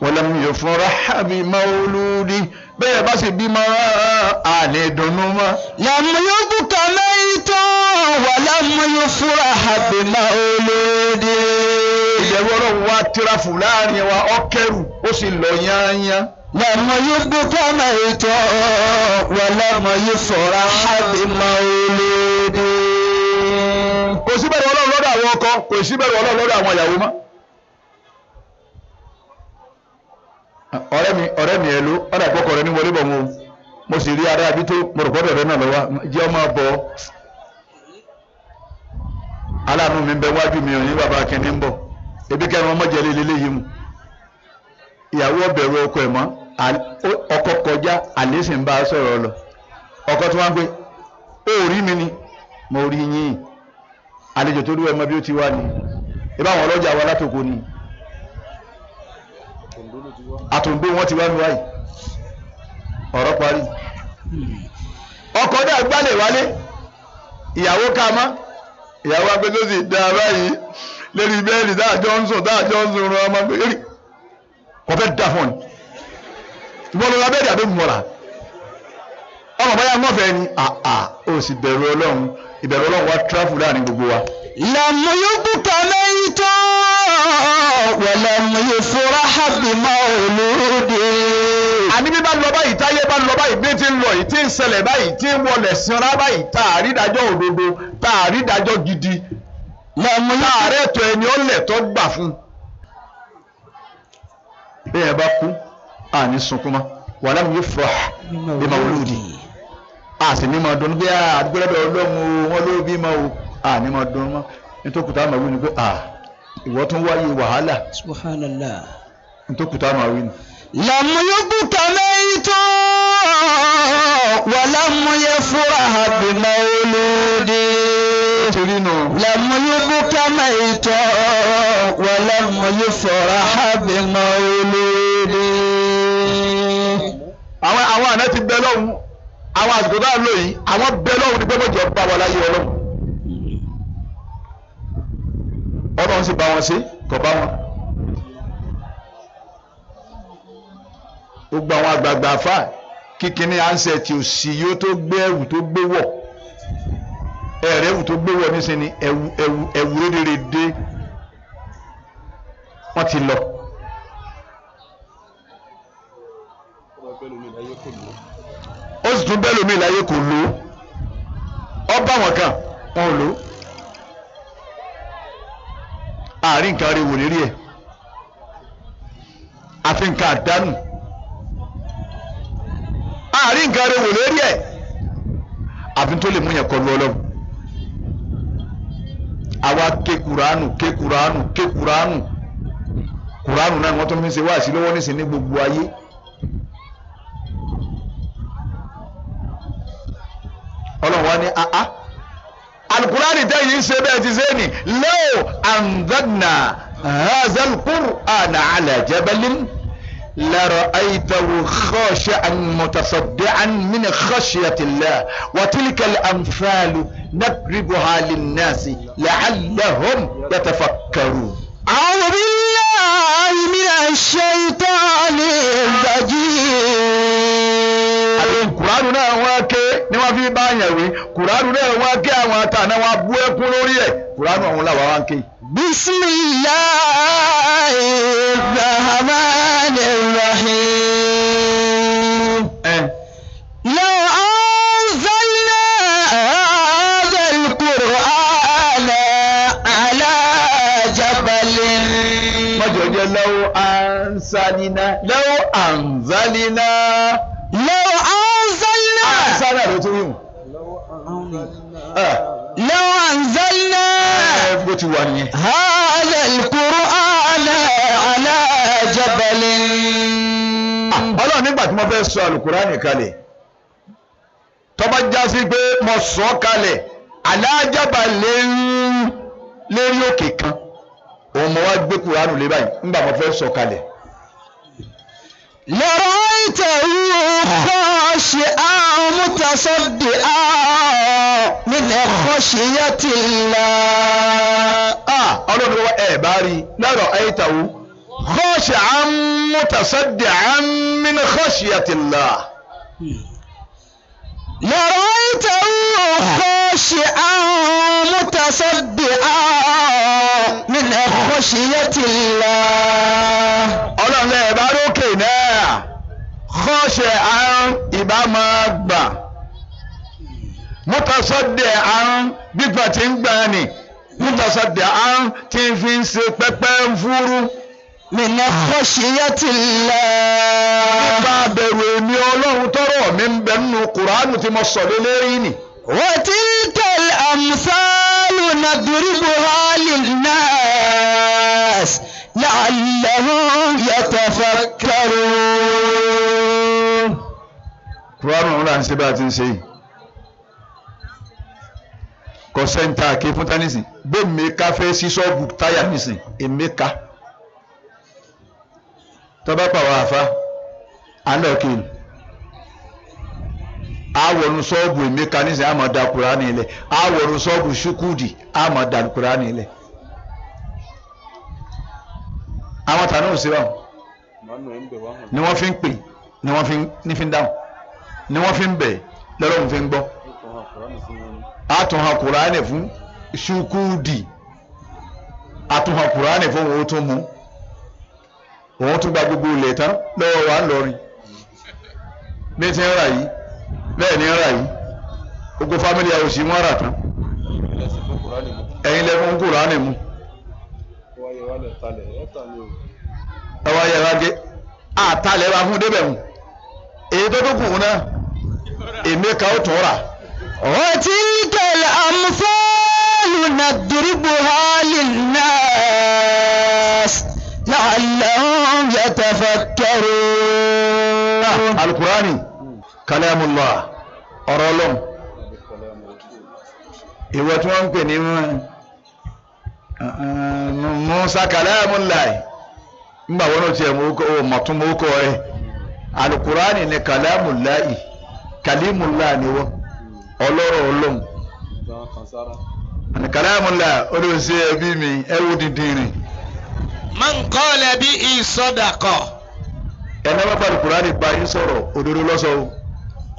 Walam yufrah bi mauludi, bẹ́yẹn bá sì bímọ, àní dunnú mọ́. لم يبك ميت ولم يفرح بمولود. Ìbẹ̀rù Ọlọ́run wa tíráfù láàrin wa, ọkẹ́rù ó sì lọ yányán. لم يبك ميت ولم يفرح بمولود. Kò sí bẹ̀rù Ọlọ́run lọ́dọ̀ àwọn ọkọ, kò sí bẹ̀rù Ọlọ́run lọ́dọ̀ àwọn ìyàwó mọ́. Ọ̀rẹ́ mi, ọ̀rẹ́ mi, ẹ̀ ló ọ̀dà ìpọ́kọ̀ rẹ ní wọlé bọ̀ mo, mo sì rí ara àbí tó mo rò pọ́dọ̀ rẹ náà lọ́wọ́ jẹ́ ọmọ bọ̀, aláàánú mi ń bẹ wájú mi ò ní bàbá akínní ń bọ̀ ebi kẹrin ọmọ jẹ lélẹ́ yìí mu. Ìyàwó ọbẹ̀rù ọkọ ẹ̀ mọ́, ọkọ kọjá, àlè sì ń bá a sọ̀rọ̀ lọ, ọkọ tí wọ́n ń pè ó rí mi ni mo rí yín, àlejò tó dúró ẹ mọ bí ó ti wá ni, ibà àwọn ọlọ́jà wa látòkò ni, àtòǹdó wọn ti wá mi wáyìí, ọ̀rọ̀ parí. Ọkọ náà gbálẹ̀ wálé, ìyàwó ká mọ́, ìyàwó agbẹ́sọ̀ sì dá a báyìí lérí bẹ́ẹ̀lì dáàjọ́ ń sùn, dáàjọ́ ń sùn rán ọmọ pé eré kò fẹ́ dà fún ọ ni, ìwọ ló ra bẹ́ẹ̀dì àbí mọ̀ra ọmọ báyà mọ̀fẹ́ ni àà, ó sì bẹ̀rù Ọlọ́run, ìbẹ̀rù Ọlọ́run wá tíráfù láàrin gbogbo wa. لم يبك ميت ولم يفرح بمولود. Àní bí bá lọ báyìí, táyé bá lọ báyìí, bí ti ń lọ yìí, tí ń ṣẹlẹ̀ báyìí, tí ń wọlé sinra báyìí, tá a rí ìdájọ́ òdodo, tá a rí ìdájọ́ gidi, لم tá a rẹ̀ tó ẹni ó lẹ̀ tó gbà fún. Bí ẹ bá kú, àní sunkún mọ́, walam yufrah bi mawludi, a sì ní máa dunnú bí àdúgbò lọ́dọ̀ Ọlọ́run o, wọ́n ló bí ma o, àní máa dunnú mọ́. Nítorí tá a máa wí ni pé ìwọ tún wáyé wàhálà. Subhanallah. Nítorí tá a máa wí ni. لم يبك ميت ولم يفرح بمولود. Nítorí nù. لم يبك ميت ولم يفرح بمولود. Àwọn àná ti bẹ lọ́hùn, àwọn àsìkò tá a lò yìí, àwọn bẹ lọ́hùn ní pé mọ̀jọ̀ bá wa láyé Ọlọ́run. Ọlọ́run sì bá wọn ṣe, kò bá wọn. Gbogbo àwọn àgbààgbà àfà kíkiní ansẹ̀ tí ò sí yóò tó gbé ẹ̀wù tó gbé wọ̀, ẹ̀rẹ́ ẹ̀wù tó gbé wọ̀ nísìnyí, ẹ̀wù ẹ̀wù ẹ̀wù rédèrèdè wọ́n ti lọ. Ó sì tún bẹ́ẹ̀ lómi láyé kò lò ó, ọ bá wọn kan wọn ò lò ó, àárín nǹkan rẹ̀ wò lérí ẹ̀, àfi nǹkan àdánù, àárín nǹkan rẹ̀ wò lérí ẹ̀, àfi tó lè mú yẹn kọlu Ọlọ́run. Àwa ké kuranu, ké kuranu, ké kuranu, kuranu náà ni wọ́n tún fi ń ṣe wáàsí lọ́wọ́ nísìnyí ní gbogbo ayé. Ọlọ́run wa ní àá alukurani tẹ́yìn ń ṣe bẹ́ẹ̀ ti ṣe ni law anzalna hazal qur'ana ala jabalin lara'aytahu khashi'an mutasaddi'an min khashyatillah wa tilka al-amthalu nadribuha lin-nasi la'allahum yatafakkarun. أعوذ بالله من الشيطان الرجيم. Kuranu náà wọ́n ké ni wọ́n fi bá yàn wí, kuranu náà wọ́n ké, àwọn àtàná wọn bú ẹkún lórí ẹ̀, kuranu ọ̀hún làwọn wá ń ké. بسم الله الرحمن الرحيم. لو أنزلنا هذا القرآن على جبل. Mọ́jọ jẹ́ lọ́wọ́ anzalina, lọ́wọ́ anzalina. لو أنزلنا. Ansana ló tún wíwùn. لو أنزلنا Bó ti wà nìyẹn. هذا القرآن على جبل. Ọlọ́run nígbà tí mo fẹ́ sọ alukurani kalẹ̀, tó bá já sí pé mo sọ ọ́ kalẹ̀ alájábà lérí òkè kan, òun mo wá gbé kuranu lé báyìí nígbà mo fẹ́ sọ kalẹ̀. لرأيته خاشعا متصدعا من خشية الله. Ọlọ́run wa ẹ̀ bá rí lọ́rọ̀ ayétàwó khashi'an mutasaddi'an min khashyatillah. لرأيته خاشعا متصدعا من خشية الله. Ọlọ́run lẹ́ẹ̀ bá rókè náà khashi'an ìbá máa gbà, mutasaddi'an gbígbà tí ń gbà ní, mutasaddi'an tí ń fi ń ṣe pẹ́pẹ́ ń fúrú. من خشية الله. Bá a bẹ̀rù èmi Ọlọ́run tọrọ mi ń bẹ nínú Kùránù tí mo sọ lé lérí nì. وتلك الأمثال نضربها للناس لعلهم يتفكرون. Kùránù ọ̀hún là ń ṣe bá a ti ń ṣe yìí. Kò sẹ́ńtà ké fún tánìsì bẹ́ẹ̀ mẹ́ka fẹ́ sí ṣọ́ọ̀bù táyà nísìn èmẹ́ka tọ́ba pàwọ́ àfa alọ́ọ̀kì àwọnú ṣọ́ọ̀bù èmẹ́ka nísìn àmọ́ da Kùránì ilẹ̀, àwọnú ṣọ́ọ̀bù ṣúkúdì àmọ́ da Kùránì ilẹ̀. Àwọn tànú òsè wa ni wọ́n fi ń pè, ni wọ́n fi ń dáhùn, ni wọ́n fi ń bẹ̀ lọ́rọ̀ fi ń gbọ́. Àtúnhàn Kùránì fún ṣúkúdì, àtúnhàn Kùránì fún òun tó mú òun tún gba gbogbo ilẹ̀ tán lọ́wọ́ wa ńlọrin bí ti ń rà yìí, bẹ́ẹ̀ ni ń rà yìí, gbogbo fámìlì àwòsí wọn rà tán, ẹ̀yin lẹ fún Kùránì mu. Ẹwà yẹra gé àtàlẹ̀ wa fún débẹ̀ mu, èyí tó tó kù náà èmi ká ó tún rà. وتلك الأمثال نضربها للناس لعلهم يتفكرون. Alukurani kalamullah, ọ̀rọ̀ Ọlọ́run, ìwọ tí wọ́n ń pè ní Musa kalamullah, ńgbà wọn ò tiẹ̀ mọ̀tún mọ́ kọ́ rẹ̀, alukurani ni kalamullah, kalimullah ni wọ́n, ọlọ́rọ̀ Ọlọ́run ni kalamullah, olùsí ẹbí mi ẹ wo dídìrín. Man qala bihi sadaqa. Ẹni bá bá Kùránì bá yín sọ̀rọ̀, òdodo lọ́sọ̀ o.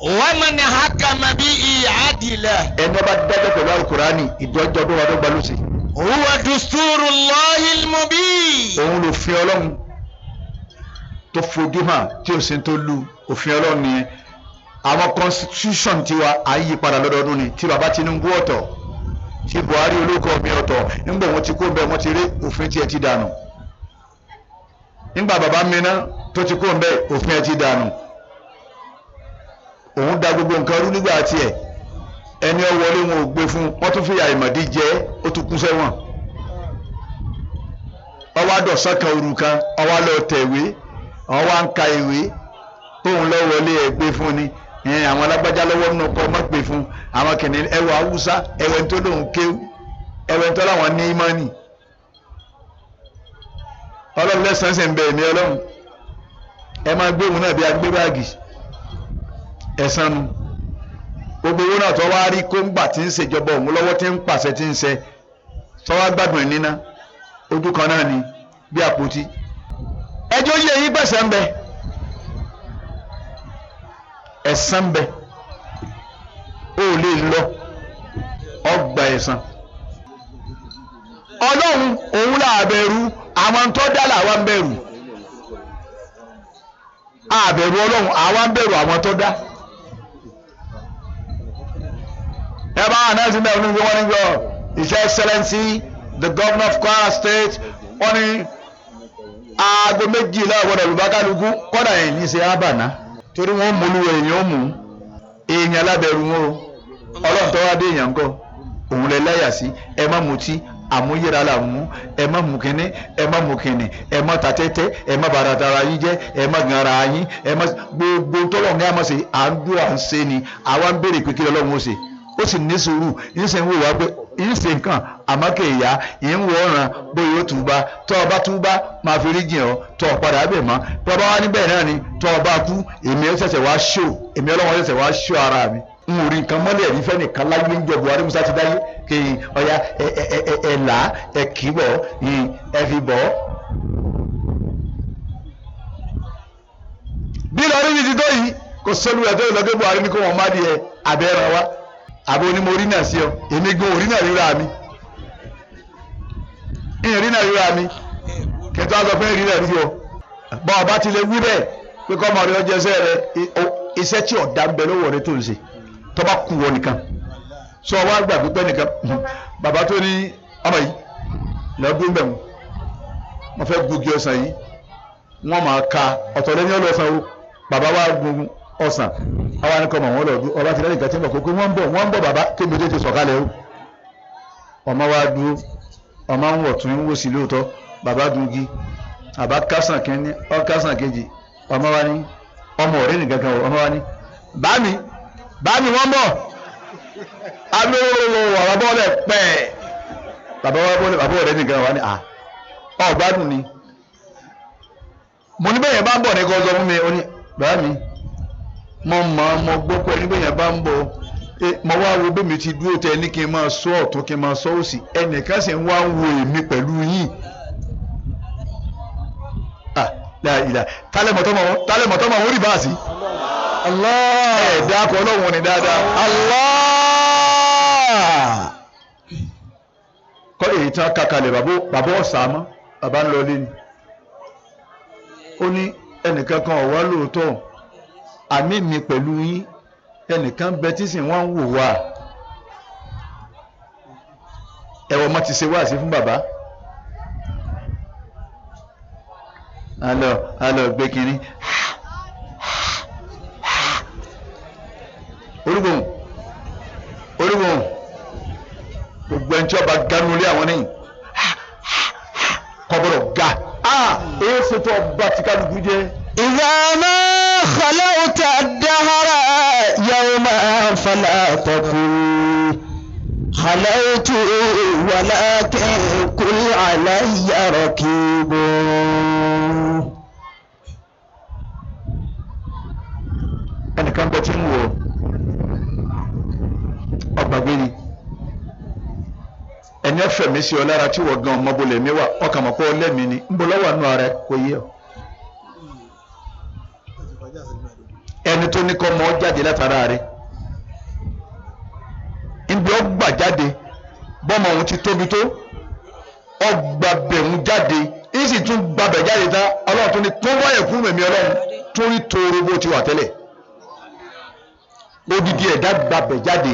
ومن حكم به عدلا. Ẹni bá dájọ́ pẹ̀lú Kùránì, ìdọ́jọ́ tó wà dọ́gba ló sì. هو دستور الله المبين. Òun ló fi Ọlọ́run tó fojú hàn tí ò sí tó lu òfin Ọlọ́run nìyẹn. Àwọn constitution tiwa à ń yí padà lọ́dọọdún ni. Tí baba Tinubu ọ̀tọ̀, tí Buhari olóko mi ọ̀tọ̀. Nígbà wọn ti kó bẹ́ẹ̀, wọ́n ti rí òfin tiẹ̀ ti dànù. Nígbà baba mìíràn tó ti kó bẹ́ẹ̀, òfin ẹ̀ ti dànù. Òun da gbogbo nǹkan rú nígbà tiẹ̀. Ẹni ọ wọlé, wọn ò gbé fún, wọn tún fìyà ìmọ̀dí jẹ, ó tún kú sẹ́wọ̀n. Ọwọ́ àdọ̀sán kan òru kan, ọwọ́ lọ tẹ̀wé, ọwọ́ à ń ka ìwé tóun lọ wọlé ẹ̀ gbé fún ni. Àwọn alágbájá lọ́wọ́ nínú kọ́ ọmọ gbé fún àwọn kìnìún. Ẹwà Haúsá, ẹwẹ́ tó lóun kéwú, ẹwẹ́ tó láwọn ní ìmọ̀nì. Ọlọ́run lẹ́sàn-án sì ń bẹ ẹ̀mí Ọlọ́run. Ẹ máa gbé òun náà bí agbé báàgì ẹ̀sán nu. Gbogbo owó náà tó wá rí kóńgbà tí ń ṣèjọba òun lọ́wọ́, tí ń pàṣẹ, tí ń ṣe tó wá gbádùn ẹ̀ níná, ojú kan náà ni bí àpótí. Ẹjọ́ yẹ yín pẹ̀sẹ̀ ń bẹ, ẹ̀san ń bẹ. Ó lè lọ ọgbà ẹ̀san. Ọlọ́run òun là bẹ̀rù, àwọn tó dá làwa ń bẹ̀rù. Àbẹ̀rù Ọlọ́run, àwa ń bẹ̀rù àwọn tó dá. Ẹ bá wà náà sí mẹ́rin ní wọ́n ní gbọ́, His Excellency the Governor of Kwara State, wọ́n ní aago 12 ọ̀gbọ́dọ̀ olùbákálukú kọ́dà yẹn ní ṣe ábàná torí wọ́n mú olúwa èèyàn ó mú èèyàn lábẹ́rù wọn o. Ọlọ́run tó wá dé èèyàn ńkọ́, òun lẹ láyà sí. Ẹ má mutí, àmúyẹra là mú. Ẹ má mú kínní, ẹ má mú kínní, ẹ má ta tẹ́tẹ́, ẹ má bàrà tara yín jẹ́, ẹ má gan ara yín, ẹ má gbogbo tọ́lọ̀ ní àmọ́ ṣe. À ń dúró, à ń ṣe ni. Àwa ń béèrè pé kí lọ́lọ́run ó ṣe. Ó sì ní sùúrù, ń ṣe ń wò wá pé ń ṣe nǹkan àmọ́ kèèyà ń wọ ọ̀ràn bóyá ó túbá. Tọ́ ọ bá túbá, máa fi rí jìn ọ́. Tọ́ ọ padà bẹ̀ mọ́, tọ́ ọ bá wá níbẹ̀ náà ni. Tọ́ ọ bá kú, èmi ẹ̀ ṣẹ̀ṣẹ̀ wá ṣó, èmi Ọlọ́run ṣẹ̀ṣẹ̀ wá ṣó ara mi. N ò rí nǹkan mọ́lẹ̀ rí fẹ́ nìkan láyé ń jọ Buhari Musa ti dáyé kí ọya ẹ ẹ ẹ ẹ là ẹ kì í bọ̀ ẹ fi bọ̀. Bí lọ́rí mi ti tó yìí, kò sólùwẹ̀ tó lọ pé Buhari ní kó wọn má di ẹ àbẹ́rẹ́ wa àbí onímọ̀ orí náà sí ọ. Èmi gan orí náà ríra mi, ìrìn náà ríra mi kẹtọ́ á sọ pé ìrìn náà rí ọ. Bọ́ ọba ti lè wí bẹ́ẹ̀ pé kọ́ ọmọ rẹ ọjọ́ iṣẹ́ rẹ, iṣẹ́ tí ọ̀dà ń bẹ lọ́wọ́ rẹ tó ń ṣe tó bá kú wọ nìkan sọ wá gbàgbé pé nìkan bàbá tó ní ọmọ yìí lọ́dún bẹ̀ wọ́n fẹ́ gungi ọsàn yìí, wọ́n máa ka ọ̀tọ̀ lẹ́ni ọlọ́sàn o. Bàbá wa gun ọsàn, àwa ni kọ́ mọ̀ wọ́n lọ́dún ọba ti lẹ́yìn ìgbà tí wọ́n kó pé wọ́n ń bọ̀, wọ́n ń bọ̀. Bàbá kébi tó ti sọ̀kalẹ̀ o, ọmọ wa dúró, ọmọ ń wọ̀ tún ń wò sí lóòótọ́. Bàbá gungi, bàbá kásán kínní, ọkásán kejì. Ọmọ wa ní ọmọ ọ̀rẹ́ nìkan kan o. Ọmọ wa ní bámi bámi, wọ́n bọ̀ alóró. Bàbá bọ́ọ̀lẹ̀ pẹ́ẹ́, bàbá wa bọ́ọ̀lẹ̀, bàbá ọ̀rẹ́ nìkan wa ní à ọ̀gbádùn ni. Mo ní bẹ́ẹ̀ yẹn bá ń bọ̀ ní kò sọ fún mi. Ó ní bàbá mi, mo mọ̀, mo gbọ́ pé níbẹ̀ yẹn bá ń bọ̀. Mo wá wo bí mi ti dúró tẹ ní kí n máa sọ ọ̀tún, kí n máa sọ òsì, ẹnìkan sì ń wá ń wo èmi pẹ̀lú yín. Tálẹ̀ mọ̀tọ́ mọ̀ wọ́n rí báàsì. Ẹ̀ dákọ̀ Ọlọ́run ni dáadáa. Allah. Kọ́ èyí tí wọ́n kàkàlẹ̀ bàbá ọ̀sà mọ́, bàbá ń lọ lé ni. Ó ní ẹnìkan kan ọ̀wá lóòótọ́, àmì mi pẹ̀lú yín, ẹnìkan bẹ tí sì wọ́n ń wò wá. Ẹ̀wọ̀n ọmọ ti ṣe wáàsí fún bàbá. Alọ alọ gbé kínní. Orúgbòhùn orúgbòhùn, gbogbo ẹni tí ọba ganu lé àwọn níyìn kọ́bọ̀rọ̀ ga èyí ṣètò ọba tí kálukú jẹ́. إذا ما خلوت الدهر يوما فلا تقل خلوت ولكن قل علي رقيب. Ẹnìkan bẹ tí ń wò ọgbàgbé ni ẹni ọfẹ mi sí ọ lára tí wọ́n gan ọmọ bolẹ̀ mi wà ọkàn mọ̀ pé ọlẹ́mi ni ń bọ̀ lọ́wọ́ àánú ara kò yé ọ. Ẹni tó ní kọ́ mọ́ jáde látara rẹ̀, ibi ọgbà jáde, bọ́mọ òun ti tóbi tó, ọgbà bẹ̀rù jáde, ìsì tún gbàbẹ̀ jáde tán. Ọlọ́run tó ní kó wáyẹ̀ kú mẹ̀mí ọlọ́run tó rí tooro bó ti wà tẹ́lẹ̀. Odidi ẹ̀dá gbàbẹ̀ jáde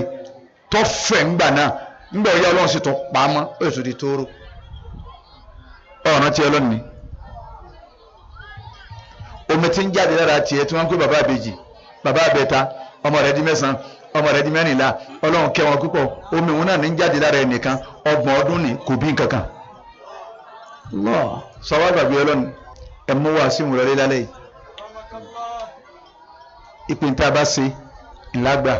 tó fẹ̀ ńgbà náà, ńgbà ọ̀yá ọlọ́run sì tún pa á mọ́, ó sì tún di tóóró. Ọ̀ràn tí ọlọ́run ni omi tí ń jáde lára tiẹ̀ tí wọ́n ń pè bàbá àbèjì, bàbá àbẹ̀ta, ọmọ rẹ̀ di 9, ọmọ rẹ̀ di 14. Ọlọ́run kẹ́ wọn púpọ̀. Omi òun náà ní ń jáde lára ẹnìkan, 30 ọdún ní kò bí nǹkan kan. Sọ wá gbàgbé ọlọ́run. Ẹ mú wá sí ìwúrọ̀ lálẹ́ yìí. Ìpín tá a bá ṣe ńlágbà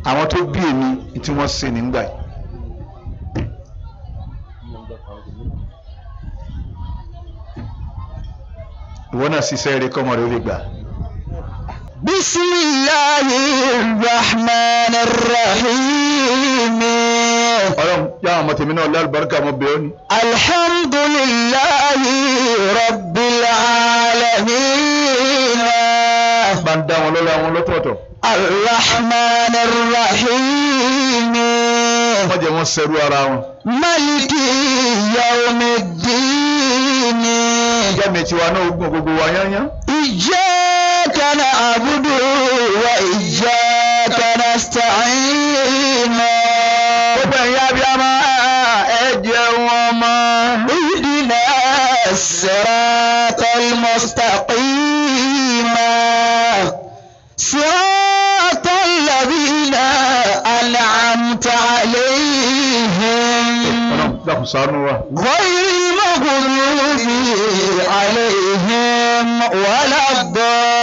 àwọn tó bí èmi tí wọ́n ṣe nígbà yìí. Ìwọ náà ṣiṣẹ́ eré kọ́mọ rẹ ó lè gbà. بسم الله الرحمن الرحيم. Ọlọ́run yá àwọn ọmọ tèmi náà lálùbáríkà, ọmọ bẹ́ẹ̀ ni. الحمد لله رب العالمين. Bá ń dá wọn lọ́lá wọn lọ́tọ̀ọ̀tọ̀. الرحمن الرحيم. Wọ́n jẹ́ wọ́n ṣerú ara wọn. ملك يوم الدين. Ìyá mi tiwa náà ogun gbogbo wa yányán. إياك نعبد وإياك نستعين. Gbogbo ẹ̀yin abiyamọ, ẹ jẹun ọmọ. اهدنا الصراط المستقيم، صراط الذين أنعمت عليهم، Ọlọ́run dákun ṣàánú wa. غير المغضوب عليهم ولا الضالين.